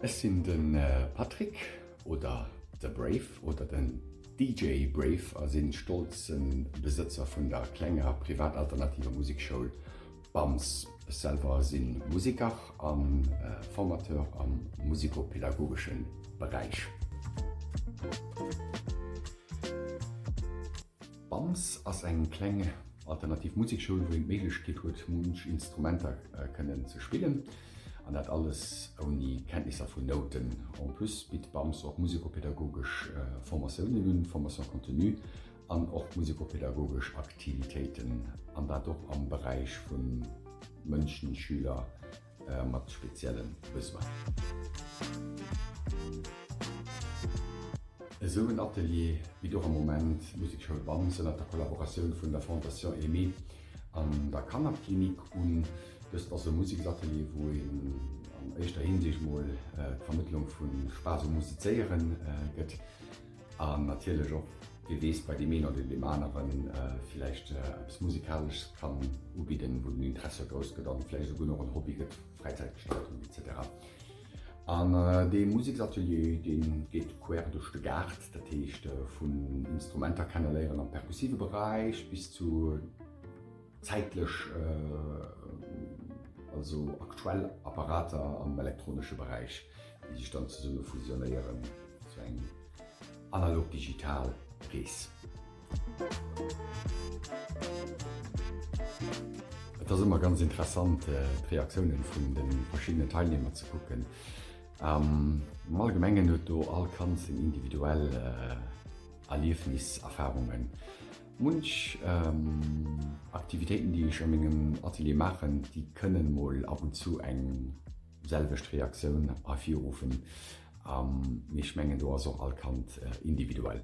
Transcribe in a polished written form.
Ech sinn de Patrick oder The Brave oder den DJ Brave a sinn stolze Besëtzer vun der klenger privat-alternativer Musekschoul BAMS. Ech selwer si Museker a Formateur am musikopedagogesche Beräich. D'BAMS ass eng kleng alternativ Musekschoul, wou een d'Méiglechkeet huet, munch Instrumenter kënnen ze spillen, an dat alles ouni Kenntnisser vun Nouten. En plus bitt d'BAMS och musikopedagogesch Formatiounen un, Formation continue, an och musikopedagogesch Aktivitéiten, an dat och am Beräich vu Mënschen, Schüler mat spezielle Besoinen. Esou en Atelier bitt och am Moment d'Musekschoul Bams ënnert der Kollaboratioun vun der Fondation Aimée an der Kannerklinik un. Dëst ass e Museksatelier, wou een an éischter Hinsicht mol d'Vermëttlung vu Spaass um Musizéiere gëtt an natierlech och, wie weess, bei deem een oder deem anere villäicht eppes Musikaleschs kann ubidden, wou den Interesse grouss gëtt an vläicht esouguer nach en Hobby gëtt, Fräizäitgestaltung etc. An dee Museksatelier, dee geet quer duerch de Gaart, dat heescht vun Instrumenter kenneléieren am perkussive Beräich bis zu zäitlech, also aktuell Apparater am elektronesche Beräich, déi sech dann zesumme fusionéieren zu engem analog-digital Rees. Et ass ëmmer ganz interessant d'Reaktiounen vun de verschiddenen Teilnehmer ze kucken. Am Allgemengen huet do all Kand seng individuell Erliefnis, Erfahrungen. Munch Aktivitéiten déi ech a mengem Atelier maachen, déi kënnen mol ab und zu eng selwecht Reaktioun ervirruffen, mee ech mengen do ass och all Kand individuell.